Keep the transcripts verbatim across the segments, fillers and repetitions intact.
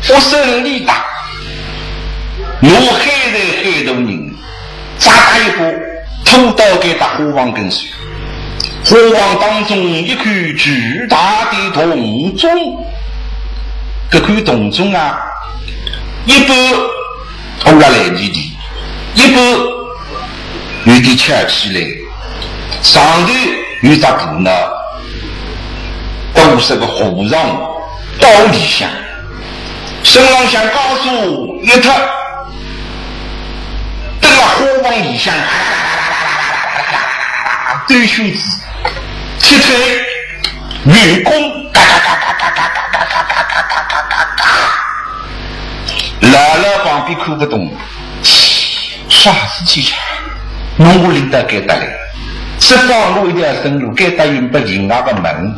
不胜力大，我喊来喊到人，扎扎一把拖到该搭花房跟首。花房当中一口巨大的铜钟，搿口铜钟啊，一半拖了来里里，一半有点翘起来，上头有只布呢，都是个和尚包里向。 身浪向袈裟一脱，蹲辣花房里向，兜圈子，踢腿、运功，嘎嘎嘎嘎嘎嘎嘎嘎嘎嘎嘎嘎嘎嘎。老老旁边看勿懂，啥事体呀？侬我领到该搭来，只放我一条生路，该搭又没另外个门。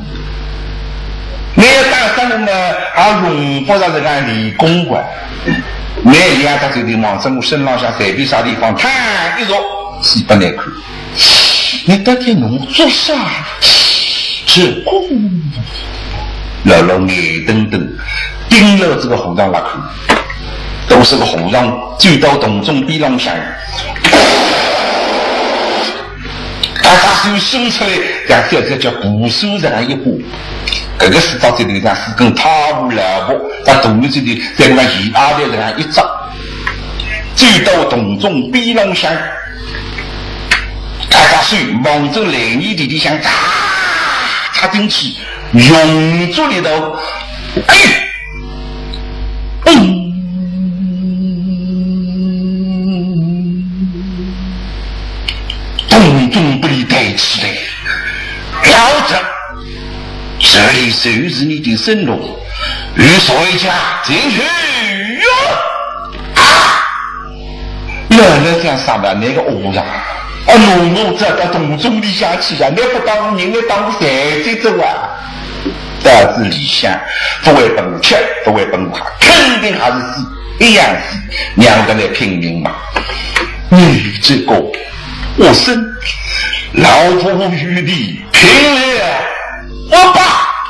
你要打生路呢，也用不着这个练功啊。你两只手头望着我身浪向随便啥地方，啪一坐，死不难看。你到底弄做啥？这个，老老眼瞪瞪，盯牢这个和尚辣看，都是个和尚，走到铜钟边浪向， 大家手伸出来，像小姐叫扶手这样一把。搿个是到这里像四根太湖老婆，到肚皮这里，再往前阿头这样一扎，走到铜钟边浪向，大家手望着来年的里向扎插进去，用足力道，哎！ 嗯，统统把你抬起来，要得，这里就是你的生路，与谁家进去呀？啊！原来这样杀的那个和尚，啊，我我这个铜钟里下去呀，你不当人，你当谁的走啊？ 到仔里向，不会分我吃，不会分我喝，肯定还是死，一样死，让得来拼命嘛。你这个畜生，老夫与你拼了！我把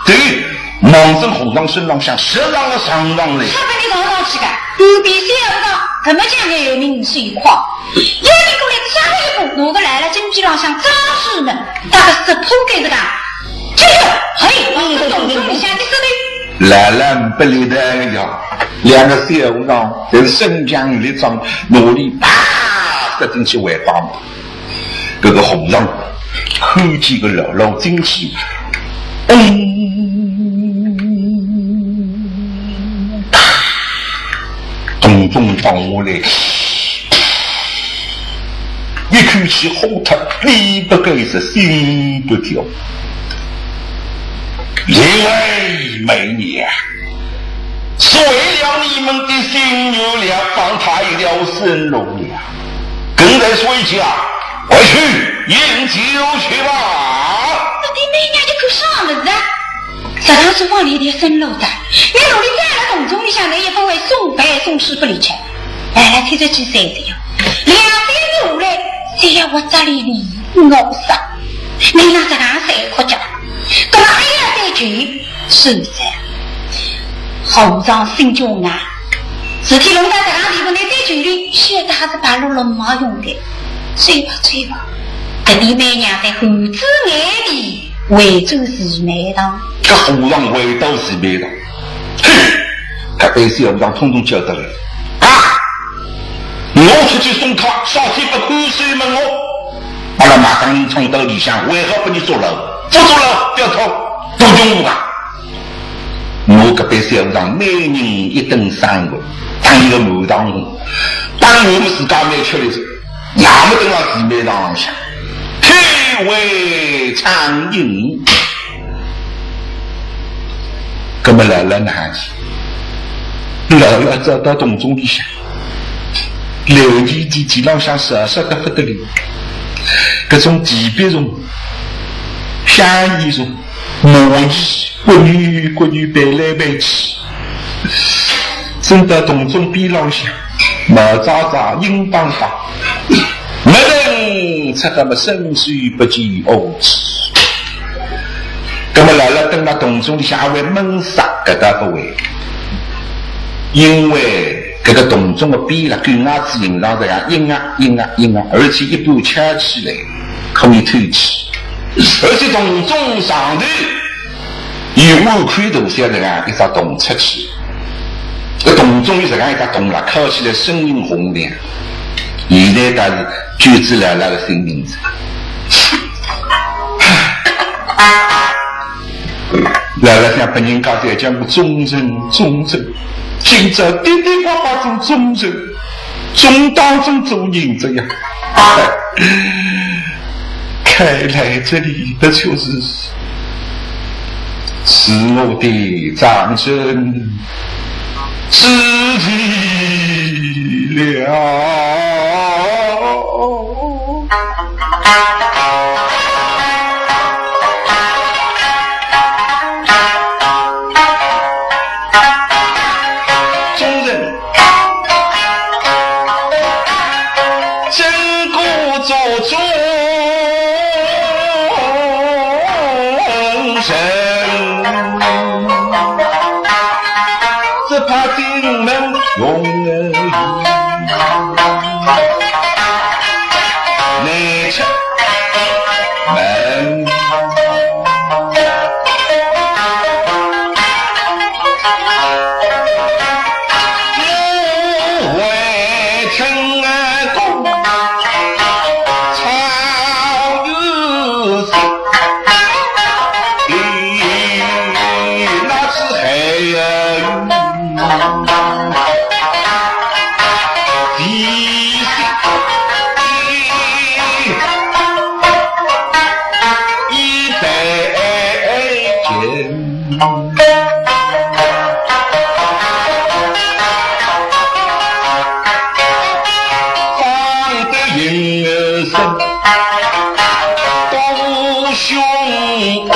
对望着和尚身浪向实上了上上来。啥分你上上去个？半边小和尚，搿么讲眼明手快，要你过来只下一步，拿个来了金边浪向抓住呢，大概是扑给这个。 这个，嘿，我们懂中里向的事的。来了，不理的呀，两个小和尚在身强力壮，努力啪塞进去回房。搿个和尚看见个老老进去，嗯，统统放下来。 一口气喝脱，理不改色，心不跳。因为每年，是为了你们的心愿了，放他一条生路了。跟在谁家，回去饮酒去吧。搿对美娘一口啥物事啊？ 实梗是往里头生路的，你努力再来铜钟里向，你也不会送饭送水不离开。来了，推着几岁的哟，两岁多来，只要我这里里我杀，你那这样谁哭叫？搿么还要再求，是不是？和尚心中啊，事体弄到这样地步，你再求的，现在还是白碌碌没用的。走吧，走吧，搿对美娘在猴子眼里 回转寺庙堂。搿和尚回到寺庙堂，哼，搿班小和尚统统叫得来。啊！我出去送客，啥体勿看守门哦？阿拉马上人冲到里向，为何不你捉牢？不捉牢，不要逃，都用我吧。我搿班小和尚每人一顿生活，当一个满堂红，当我们自家蛮吃力。 那么等到寺庙堂浪向，天外苍云。搿么老老哪去？老老走到洞中里向，楼梯地基浪向湿湿得不得了，搿种地壁虫、香烟虫、 蚂蚁，滚溜滚溜飞来飞去，伸到洞中边浪向，毛扎扎、硬邦邦，没人出得么伸手不见五指。搿么老老蹲辣洞中里向还会闷煞，搿倒勿会。因为搿个洞中个边浪，狗牙子印上实梗一压一压一压，而且一般翘起来可以透气，而且洞中上头有碗口大小实梗一只洞出去，搿洞中有实梗一只洞啦，敲起来声音洪亮。现在倒是救仔老老个性命哉。 老老想，别人家侪叫我忠臣忠臣，今朝的的确确做忠臣，忠当中做人哉呀。看来这里的就是是我的葬身之地了。 忠臣，真个做忠臣，只怕进门用人。 你出门，我为臣啊，公操于心。 那是海呀，地心一百斤。 方得营生多凶恶，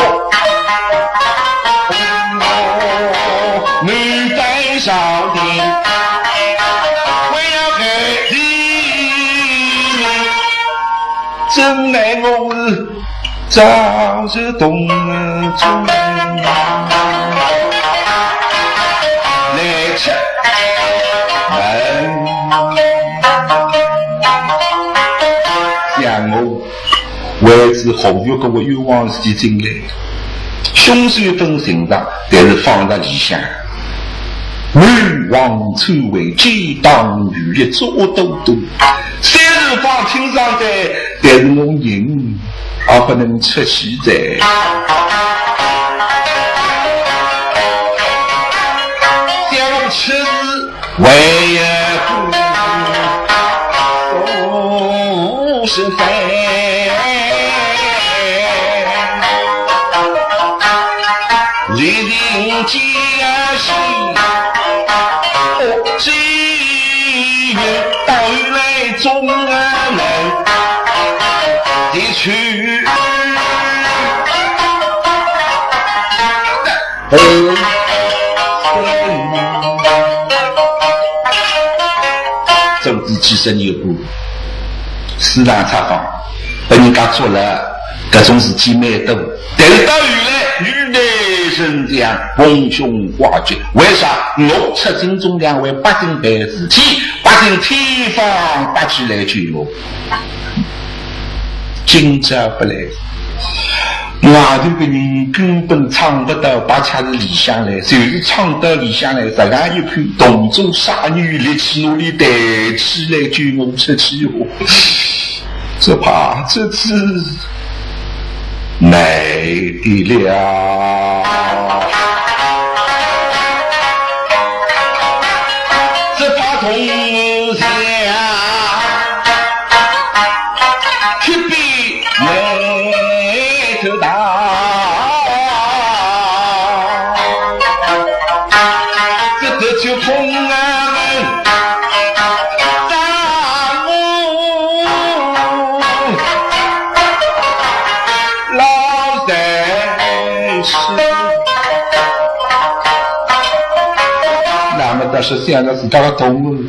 女扮少年，为要害己，真奈我是 早就懂了，中来吃饭。想我为仔何玉搿个冤枉事体进来，凶手勿寻着，但是放辣里向。 满皇篡位，奸党余孽，作恶多端。虽然放听上去，但是我人也勿能出去哉。想我出事为呀，不是非。 历尽艰辛，只有到来中啊门的去。做仔几十年官，四大察方，拨人家捉了，搿种事体蛮多。 但是到后来，遇难成祥，逢凶化吉。为啥？我出京中央为百姓办事体，百姓千方百计来救我。今朝勿来，外头个人根本闯勿到白恰寺里向来，就是闯到里向来，实梗一看，洞中煞有力气拿俚抬起来救我出去哦。 只怕这次难的了。只怕同乡去比难得大，这得就同俺们 大我老在世。那么倒是想着自家个同门，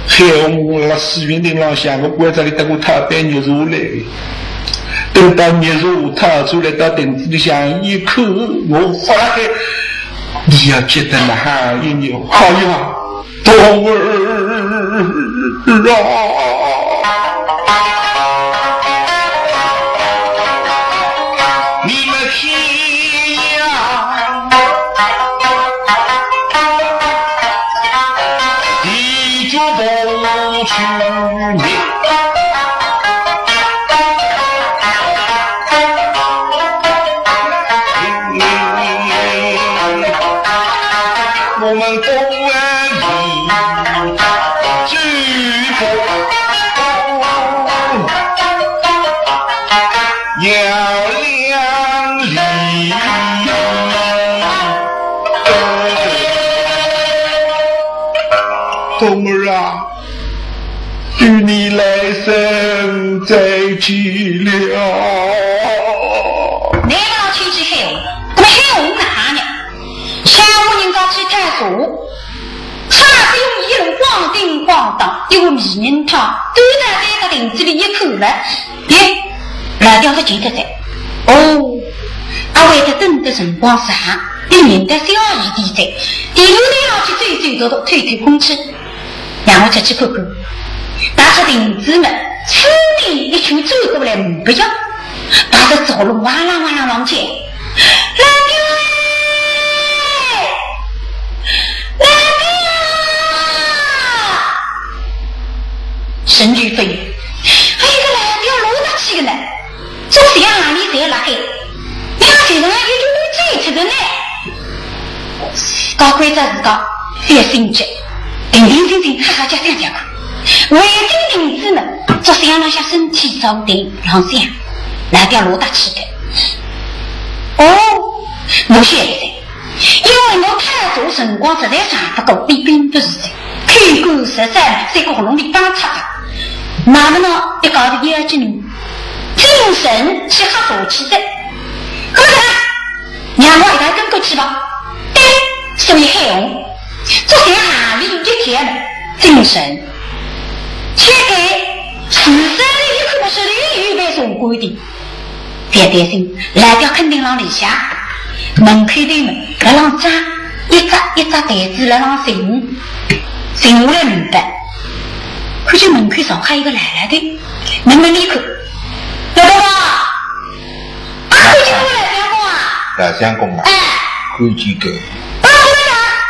海洪辣水云顶浪向，我关照俚搭我讨杯热茶来。等到热茶讨出来，到亭子里向一看，我发了海。你要记得那好一年，哎呀，冬儿啊！你们听呀，地主不去。 我们公安局举报要两例。冬儿啊，与你来生再见了。难道去之后，那么还有哪呢？ 乡下人家去探查，啥是用一路晃叮晃荡，一碗米人汤，端到台子里一看了，咦，老表是急得哉。哦，阿会得等得辰光长，比人家小一点哉，第二天要去走走踱踱，透透空气。 让我出去看看。踏出亭子门，此地一圈转过来，呒不要，踏得走路哇啦哇啦往前。老表哎，老表啊！声音飞远，哎，搿个老表老大气个呢。 做啥行李侪辣海，人家就像一只鸡出个呢。自家关照自家，覅心急，定定静静，好好叫想想看。为定定子呢，做啥浪向身体朝定浪向，来条老大气的。哦，我晓得哉。 因为我太早辰光实在上不过，伊并不是的，口干舌燥，在个喉咙里帮插着。那么呢，一搞的眼睛，精神去喝茶去的。那么呢，让我一道跟过去吧。对，所以海红，做些行李一天，精神，切开，十三里一口么是里有一杯茶馆的。 覅担心，老表肯定浪里向。门口头么，搿浪张一只一只台子辣浪寻，寻下来明白。看见门口上海一个老老头，门门里看，老头啊，啊，看见我老相公啊？老相公啊，哎，看见个。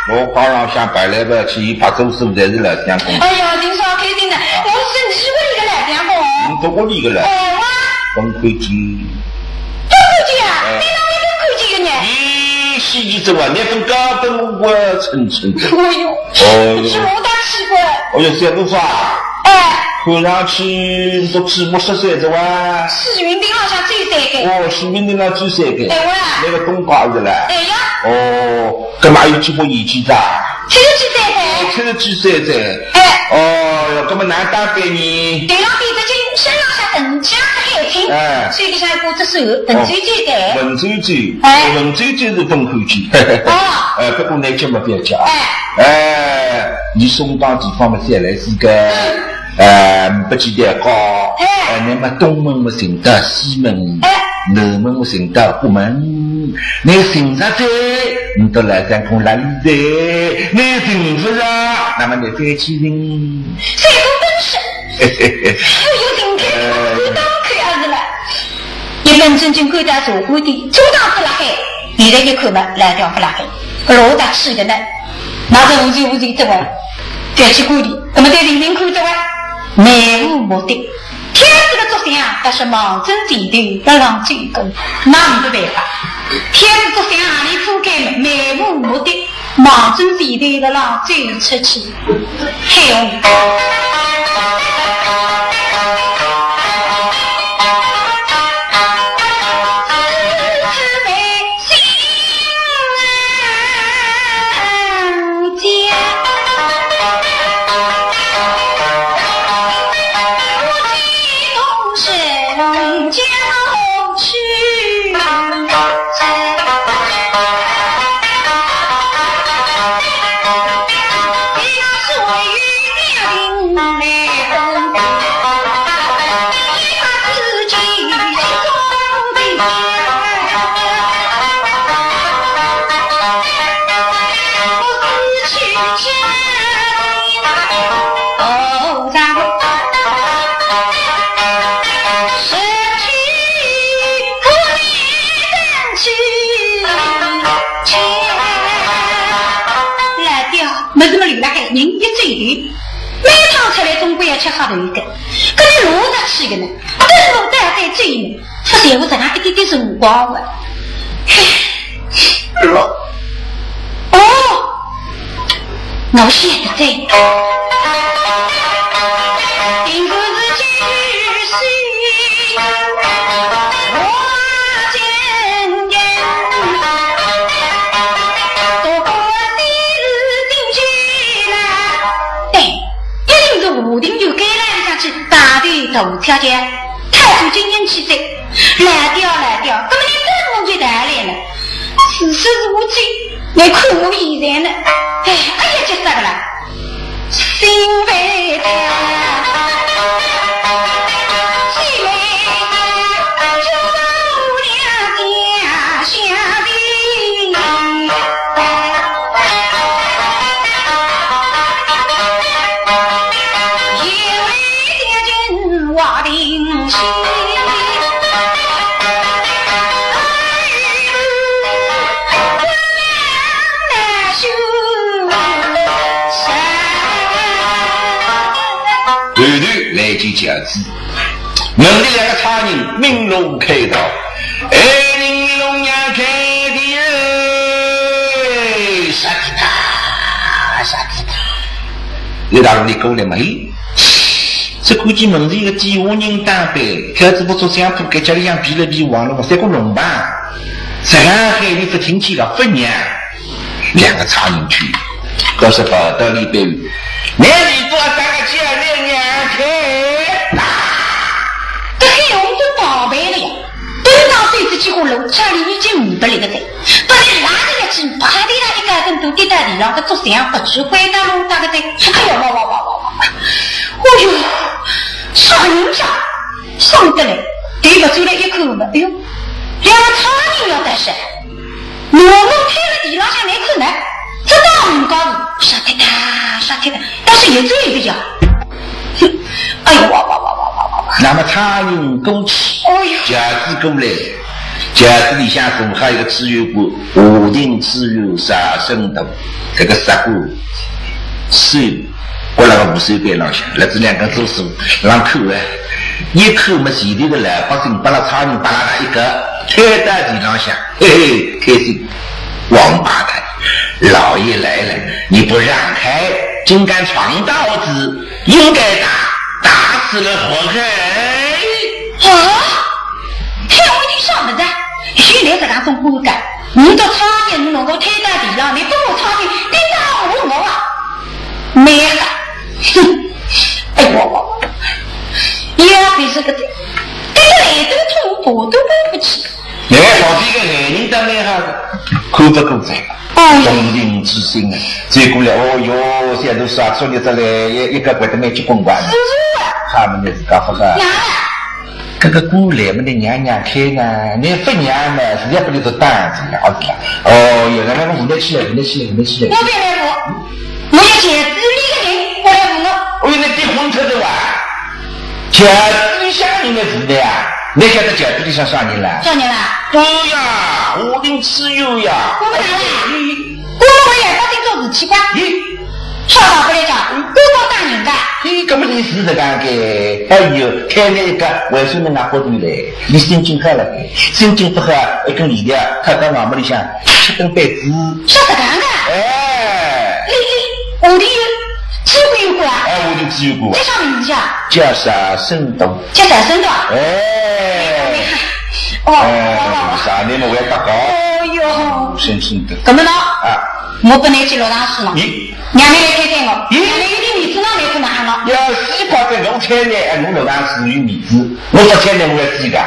我刚浪向跑来跑去，伊拍手势侪是老相公。哎呀，真是好开心的，我是你屋里个老相公。嗯，做屋里个了。哎，哇。朆看见。朆看见啊？哎。你哪里朆看见的呢？咦，稀奇哉哇，你朆讲拨我称称的。哎呦，哦哟。是我大奇怪。哎哟，小姑娘啊。哎。看上去你都寂寞煞煞的哇。是云顶浪向走散的。哦，是云顶浪走散的。哎，哇。那个东家是啦。哎呀。哦。 搿么还有几把年纪哉？七十几岁哉。七十几岁哉。哎。哦哟，搿么哪搭个呢？头浪戴只金，身浪向藤架子海青，哎。手里向一把只扇，文绉绉的。哦，文绉绉，哎。文绉绉是朆看见。哦。哎，不过呢，这么覅讲。哎。哎，你松江地方么，侪来是个。嗯。 呃，不记得讲，哎。呃，那么东门么寻到西门，哎。南门么寻到北门，你寻着哉，你到老相公那里哉，你寻不着，那么你再去寻。这个本事，哎呦，今天看到看啊是了。一本正经看到茶馆的，就当是辣海，现在一看嘛，老表不辣海，老大气的呢。 那是无罪无罪之外，再去管理，那么再寻寻看之外，漫无目的。天子个作兴啊，但是望准前头辣浪追赶，那没办法。天子作兴啊，你覆盖漫无目的，望准前头辣浪追出去。嘿哟。么事么留辣海，人一走头，每趟出来总归要吃黑头一个，搿能落得去个呢？啊，搿是我带带走呢，勿耽误自家一点点辰光个。唉，哦，我晓得哉。定然是今日是我今天，不过是进去了。对，一定是华亭楼该来里向去打头大小姐，太祖金银去哉。来掉，来掉，搿么你再弄起来来呢？此事是我最，你看我现在呢？哎，哎呀，就啥个啦？心为他，心为他，就做了家下的。有来接近我的心。 后头来见轿子，门里两个差人鸣锣开道：“哎，林龙娘开的哟！”啥体大，啥体大？有大人你过来嘛，嘿，这估计门前个底下人打扮，看仔勿着相扑，搿家里向皮了皮黄了，三个龙吧，这样喊你勿听见了，勿让。 两个差人去，倒是跑到里边，那里不要三个姐妹两开。搿个用得宝贝了呀，等到手指几乎落，家里已经呒不了个哉。本来拉着一记，啪地啦一个跟头跌到地浪，搿作相不知，回到弄到个哉。哎呦，哇哇哇哇哇哇！哦哟，啥人家，伤得来，对勿出来一看嘛，哎呦，两个差人要得噻。 我我推了地浪向来看呢，这倒唔高兴，杀脱他，杀脱他，但是也追不呀。哼，哎呦，哇哇哇哇哇哇哇哇！那么差人过去，哦哟，轿子过来，轿子里向坐好一个知县官，华亭知县啥身段，搿个杀官，手 搁辣个扶手边浪向，辣子两根手手浪看哎，一看么前头个老百姓，拨拉差人拨拉一个，推到地浪向，嘿嘿，开心。王八蛋，老爷来了，你不让开，竟敢闯道子，应该打，打死了活该。啊，太后你啥么子？现在这个总管个，你到差人弄个推到地浪，你不差人，你打我我啊？ 没了。哼，哎呦，我，我，我，也不是个的，这个来这个痛，爬都爬不起。那个皇帝个眼睛倒蛮好的，看不过这个。哦哟。同情之心啊，结果了，哦哟，现在都杀出来这来，一，一个个都蛮结棍个。是，是啊。他们那是搞不好。哪了？ 搿个官来么，你让让开啊，你勿让嘛，是要拨你做打子了，好子了。哦哟，那那那扶得起来，扶得起来，扶得起来。我勿来扶，我要轿子里个人，我来扶我。哦哟，那你昏脱的哇？轿子里向人来扶的呀？你晓得轿子里向啥人啦？啥人啦？对呀，华亭知县呀。我勿来了。 我们为了百姓做事体吧？咦？啥话勿来讲，官高打人家。咦，搿么意思是搿样个？哎哟，看你一个为什么拿骨头来？你心情好了，心情不好，一根链条，靠到衙门里向，吃顿板子。啥是搿样个？哎。你，你，华亭有知县官啊？哎，华亭知县官啊。叫啥名字啊？叫啥身段？叫啥身段？哎。哦，哎，哦，哦，哦。啥你们会打高？哦哟。深深的。搿么呢？啊。 我本来去落堂书呢，咦？娘娘来看看我，咦？娘娘有点面子，我来看哪哈呢？呀，西瓜在我猜呢，哎，侬落堂书有面子，我勿猜呢，我要死个。哎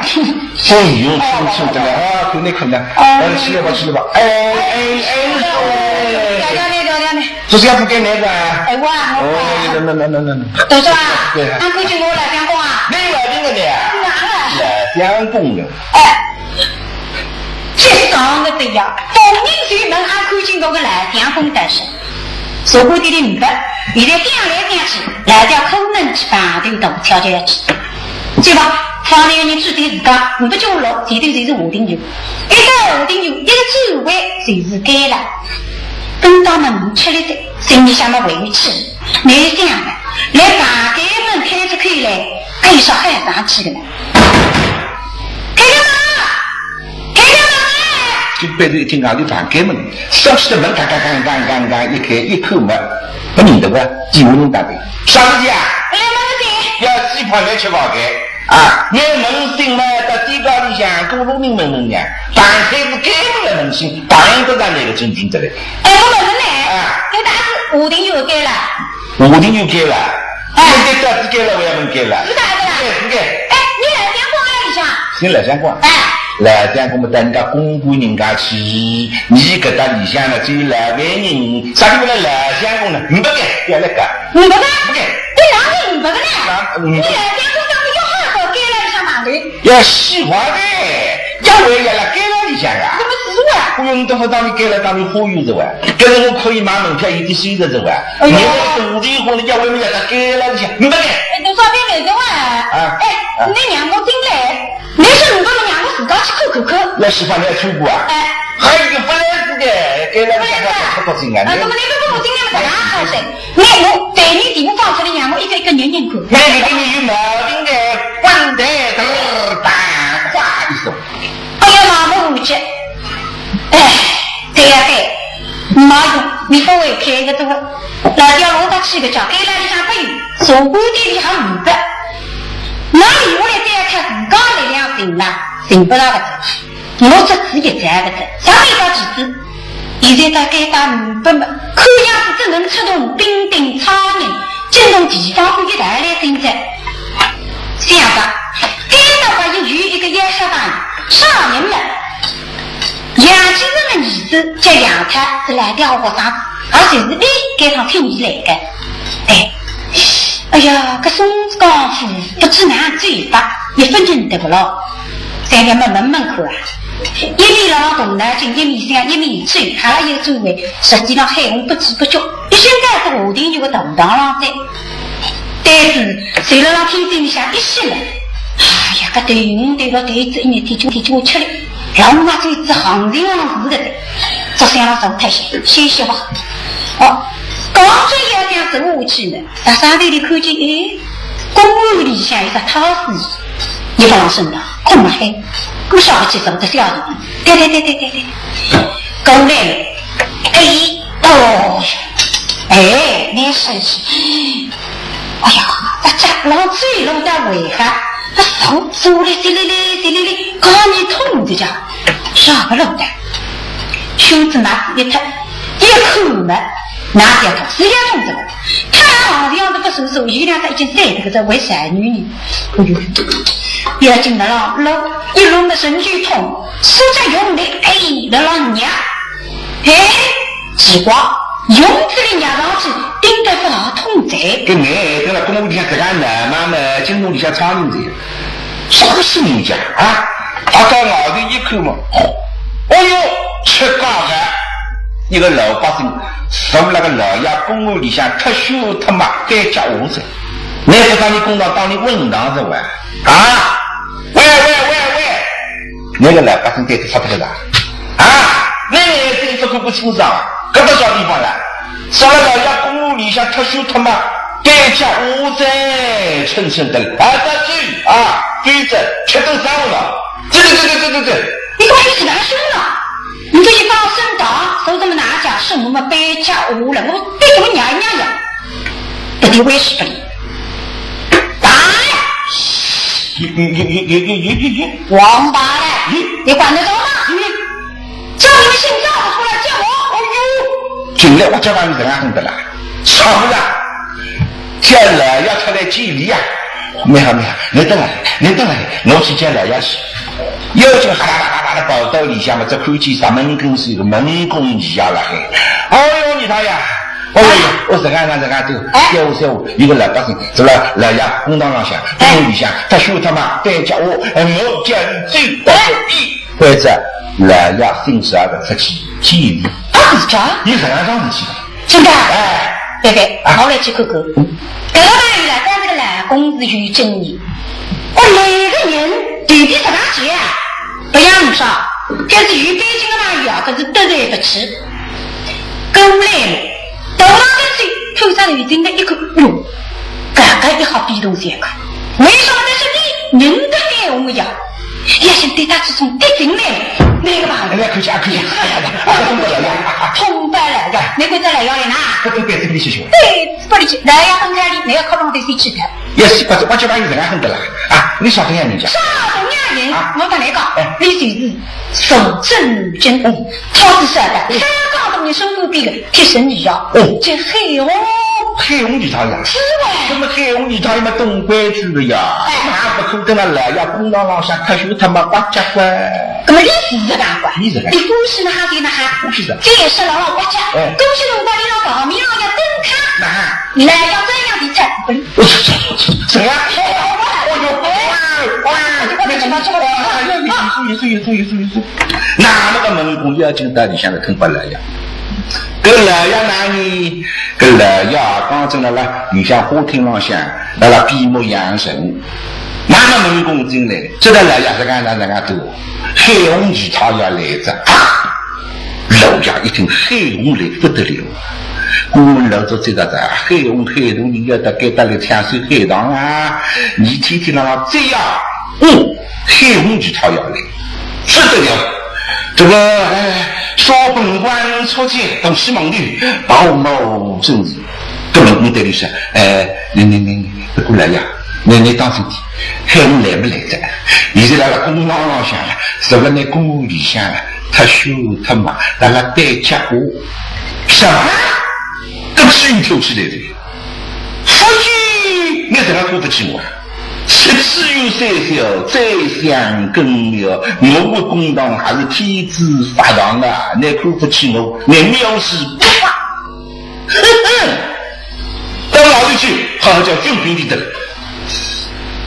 呦，辛苦的了，啊，困了困了，哦，哎，起来吧，起来吧，哎，哎，哎，哎，调调呢，调调呢。这是要不给那个啊？哎，我啊，我啊。哦，那，那，那，那，那。对是吧？对啊。俺估计我老相公啊。没毛病的呀。哪了？老相公的。哎。 这上个对呀，逢人就问俺看见我个老相公的事。说过的你不，现在讲来讲去，来到可能去碰头大小姐去。对吧？方才你指点自家，你不叫我老，前头就是华亭楼。一到华亭楼，一个转弯就是该了。等到门出来的，心里想么委屈，没想到，连房间门开出去来，还有啥喊上去的呢？开开门啊！开开门啊！就背后一听外头房间门，上去的门嘎嘎嘎嘎嘎嘎一开，一看嘛，不认得个，几个人打的。啥事体啊？来，门子进。要西胖来吃饭的。 啊，拿门进嘛，到底高里向过路人问问呀，打开是该门的门信，碰得着那个真正的嘞。哎，我问问呢，啊。搿搭是下定有该了？下定有该了？哎。现在到底该了，我也问该了。是啥个啦？是该，是该。哎，你来相公啊，里向？新来相公。哎。来相公嘛，到人家公馆人家去，你搿搭里向呢，只有老板人，啥地方来老相公呢？没得，不要来讲。 五百个？不给。搿哪能五百个呢？啊，嗯。你来讲，我讲个要好好该了里向忙的。要喜欢的，要为要辣该了里向啊。搿么是啊。我用得不当你该了当你忽悠着哇，搿是我可以买门票，一点收入着哇。哎呦。你那个土地货，你要为么要辣该了里向，你不给。哎，多少遍没给我啊？啊。哎，啊。你让我进来。 没事，你帮我娘我自家去看看看。要喜欢你要出国啊？哎。还有一个不来事的，给了不来事啊。太高兴啊。啊，那么那个不，我今天不大好噻。你我对你地方放出来，让我一个一个认认看。那个给你有毛病的，滚蛋，嘚儿，啪，哗一声。哎呀，妈妈，我去。哎，对呀，对。 没用，你不会开个多。老爹老大去个叫，该了里向不有，茶馆店里还五百。那里下来再看自家力量行了，行不了个。我这次也站个着，啥没到几次？现在大概打五百嘛，看样子只能出动兵丁差人，惊动地方官一道来进来。想着，该倒还有一个要杀人，啥人嘛？ 杨继盛的儿子叫杨泰，是来调和商，也就是你该趟请伊来的。哎，哎呀，搿松江府不知哪走法，一分钟得不牢。三个慢慢慢看啊，一面浪动脑筋，一面想，一面走，还有走位，实际上海洪不知不觉，一心在这下定有个大堂浪在。但是，随了让天井里向一歇了，哎呀，搿头云头个头子一日天就天就吃了。 老妈这一只行情行事的，只想了走脱些，歇歇吧。哦，刚正要这样走下去呢，大山头里看见，哎，公园里向有只太师爷，一个人身上空了海，我晓得去找这小人。对对对对对对，过来了，哎，哦，哎，那是，哎呀，大家老醉了，在为啥？ 他手足里这里里这里里，搞你痛的家，啥个弄的？胸子拿一脱，一口嘛，拿掉他，是要痛的。他好像这个手手，有两个已经在这个在为啥女呢？哎呦，要紧的了，弄一弄的身体痛，手在用力，哎，在那捏。 哎，奇怪，用这个捏上去，顶得不大痛哉。搿眼等了公园里向搿个闹忙嘛，京东里向苍蝇哉，啥个声音家啊？他到外头一看嘛，哦哟，吃家个一个老百姓，坐辣个老爷公园里向脱手脱马，该家伙哉。难不成你公堂当你稳当哉哇？啊？喂喂喂喂！ 那个老百姓对他发这个啥？啊，那个眼睛都看不清爽啊，搿个啥地方啦？啥个老爷公园里向脱手脱马，该家伙哉，抻抻得了，啊，到这啊，对着，吃顿啥了？这这这这这这这。你干嘛一直拿凶啊？你这一放生的，手怎么拿家是我们背家伙了？我背怎么娘娘呀？到底为什么？打！ 王八蛋，你管得着吗？叫你们姓赵的出来见我。哎呦，进来我叫他们人啊，懂得啦，吵不啦？叫老爷出来见礼呀。没好没好，你等啊，你等啊，我去叫老爷去。又就哈啦啦啦啦的跑到里向嘛，只看见啥门跟是一个门公一样了嘿。哎呦，你看呀， 哦哟哟，哦，这个那这个对，哎。小五小五，一个老百姓，是吧？老爷公堂浪向，哎。公堂里向，他说他妈，对家伙，哎，我叫你走，我说一，或者老爷心十二个出去，天理。啊，是这样？你这样上去的。真的？哎。对对，啊。我来去看看。搿个朋友来讲，这个老公是有经验。哦，哪个人到底啥个钱啊？不要你说，搿是有背景的朋友啊，可是得罪不起。过来了。头浪进去，偷出来一根的一个，哟，搿个一好比东西个，为啥么是你人的黑红呀？也是对他这种敌情呢，那个吧，哎，可以啊，可以啊，哎呀，哎呀，痛不了呀，痛不了呀，那个再来要来拿，不对，不对，不对，不对，对，不对，来要分开的，那个可能得谁去的。 也是，我我就把你这样恨的啦。啊，你晓得呀，人家。啥东洋人？啊。我跟你讲，哎。你就是受政治。哦。他是啥的？嗯。香港的你身边的贴身女啊。哦。这黑红。黑红女讨呀？是啊。那么黑红女讨嘛懂规矩的呀。哎。那不可能啊，来呀，公堂浪向，他说他妈八家官。那么你是这个官？你这个。你不是那哈的那哈。不是的。这也是老老八家。哎。都是弄到你老搞，你老要跟他。那。 来要这样的才不灵。怎样？哎呦，哎呦，哎呦，哎呦，哎呦，那么个门公要紧到里向来坑把老爷。搿老爷哪呢？搿老爷刚正辣辣里向花厅浪向，辣辣闭目养神。那么门公进来，这个老爷是干啥干啥多，黑红旗袍要来着啊！ 老爷一听黑红来不得了，官老早知道的，黑红黑红，你要到该搭来抢手黑堂啊！你天天那么这样，哦，黑红旗袍要来，不得了！这个，哎，小本官出去东西忙的，保姆真是。 搿么我对伊说，哎，你你你你，不过老爷，你你当心点，黑红来没来着？现在辣辣公堂浪向了，坐辣那公案里向了，他凶他骂，辣辣对家伙，什么？搿么是一跳起来的，夫妻，你怎么看不起我啊？只有三小，宰相更了，我个公堂还是天子法堂啊，你看不起我，你藐视不法。 哼哼，到外头去，好好叫军兵的等。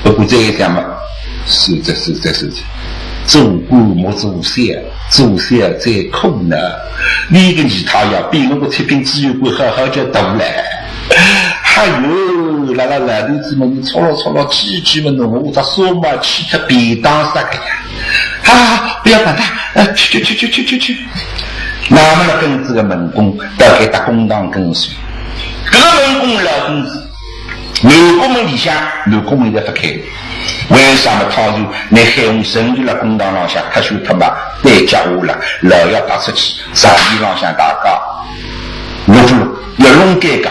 不过这一想嘛，是这是这是，做官莫做小，做小最苦恼。你个你他呀，比我个七品知县官好好叫大嘞。还有，辣辣老头子么，你戳了戳了，气气么，弄我只手嘛，气得便当杀个呀。啊，不要管他，呃，去去去去去去去。 那么呢，跟这个门公到该搭公堂跟随。搿个门公老公子，南宫门里向，南宫门侪勿开。为啥么？他说，那黑红神就辣公堂浪向，他说他妈对家伙了，老要打出去，场面浪向大家，弄弄，要弄尴尬，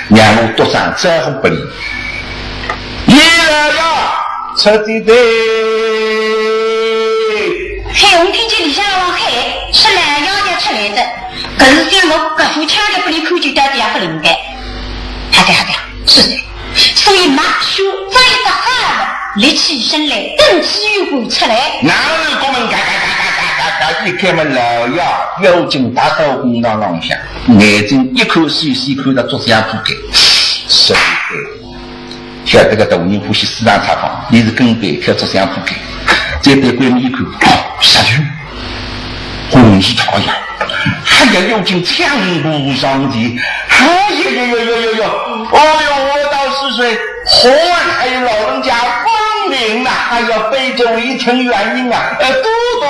让我多张招呼拨伊。伊来呀，出去的。 黑红听见里向往喊，是老爷要出来的，可是想我搿副腔调拨伊看见到底也勿灵个。好的，好的，是的。所以马上再一个喊了，立起身来，等知县官出来。哪能公门嘎嘎嘎嘎嘎嘎嘎，一开门，老爷要紧踏到公堂浪向，眼睛一看，细细看到竹箱铺盖，是的。 晓得个大人欢喜私藏差方，伊是跟班挑只相扑开，再对闺蜜一看，哦，啥人？红旗袍呀！哎呀，要紧抢步上前，哎呀呀呀呀呀呀！哦哟，我道是谁？好啊，哎呀，老人家光临呐！哎呀，卑职未听原因啊，呃，多多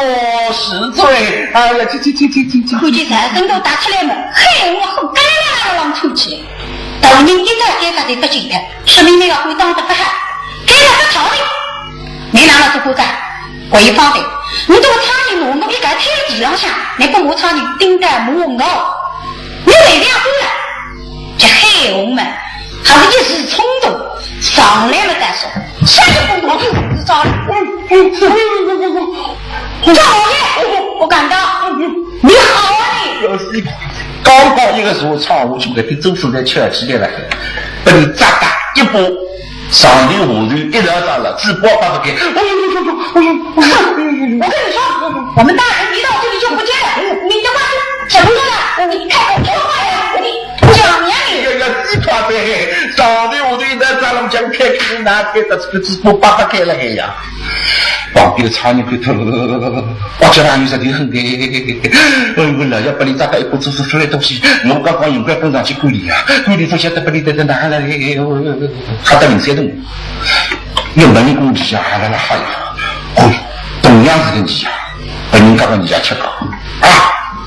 恕罪。哎呀，去去去去去去！看见人真个打起来嘛，嘿，我好干啦啦啦出去。大人一到该搭的不见了。 说明那个官当得不好，该个不讨的。你拿了做官个，我一方的，你这个差人拿我一个天地浪向，你不骂差人，顶得骂我，你为了官了，这黑红们，还是一时冲动，上来了再说，下一步我就不知道了。嗯，嗯，嗯，嗯，嗯，嗯。赵老爷，我感到，你好啊你。 刚刚一个时候唱下去，搿点周身侪翘起来了，拨伊扎得一把，上头下头一道道了，嘴巴巴勿开。哎呦呦呦呦，哎呦，哎呦，哎呦，我跟你说，我们大人一到这里就不见了，你的话怎么说的？你开口说话呀，你讲呀你。哎呀，你快点，上头下头一道扎了，讲开口，哪开得出个嘴巴巴勿开了呀？ 旁边的差人看透，哇，这哪有啥地方的？哎，我老爷拨伊扎得一把，做出来东西，我刚刚应该奔上去管理啊，管理勿晓得拨伊带到哪来，吓得零三动。要问伊讲，伊呀，还辣辣吓呀，哦，同样是个伊呀，拨人家个伊呀吃讲啊，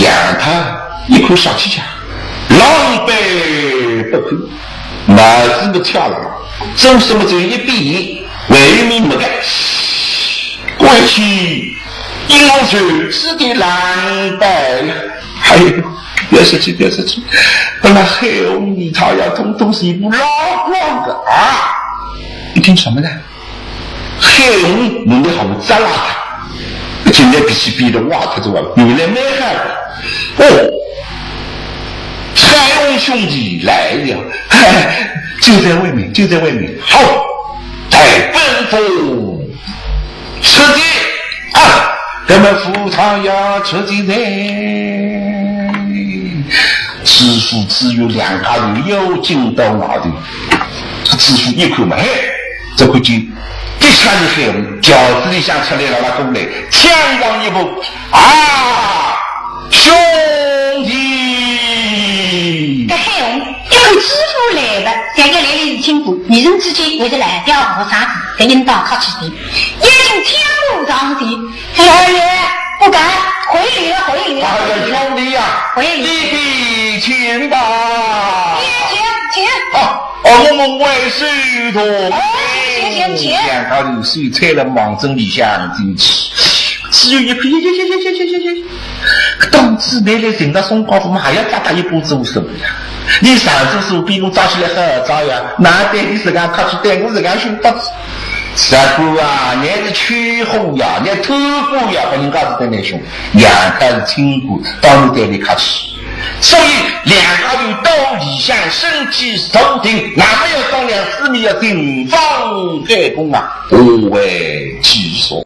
杨太一看啥气象，狼狈不堪，帽子勿脱了，真是么只有一边，还有面没个。关系，一路上是个狼狈。哎呦，别说起，别说起，本来海翁里头呀，统统是一副老光个啊。你听什么呢？ 海翁弄得好扎拉的，现在脾气变得坏脱仔哇，原来蛮好的。哦，海翁兄弟来了，就在外面，就在外面。好，待本府出去啊，咱们府上要出去呢。知府知县两家头要紧到外头，知府一看嘛，嘿， 这个就的确是海翁，轿子里向出来了，拉过来，抢上一步，啊，兄弟！搿海翁一看知府来了，想要来了是亲故，一时之间还是来掉河沙子，搿应当客气点，已经抢步上前，老爷，不敢，回礼了，回礼了，哎呀，兄弟呀，回礼。弟弟请吧。请，请。啊， 哦，我们为师同。哎，请，请，请。两家头手搀了望仔里向进去，只有一看，呀呀呀呀呀呀呀呀！当仔你来寻着宋高府嘛，还要搭搭一把做什么呀？你上次是比我早起来好早呀，哪对你自家客气，对我自家凶巴子。啥个啊？你是吃货呀，你偷货呀，把人家是对你凶，两家是亲故，当然对你客气。 所以两家头到里向身体坐定，那么要商量四面要定方开弓啊，何为其所？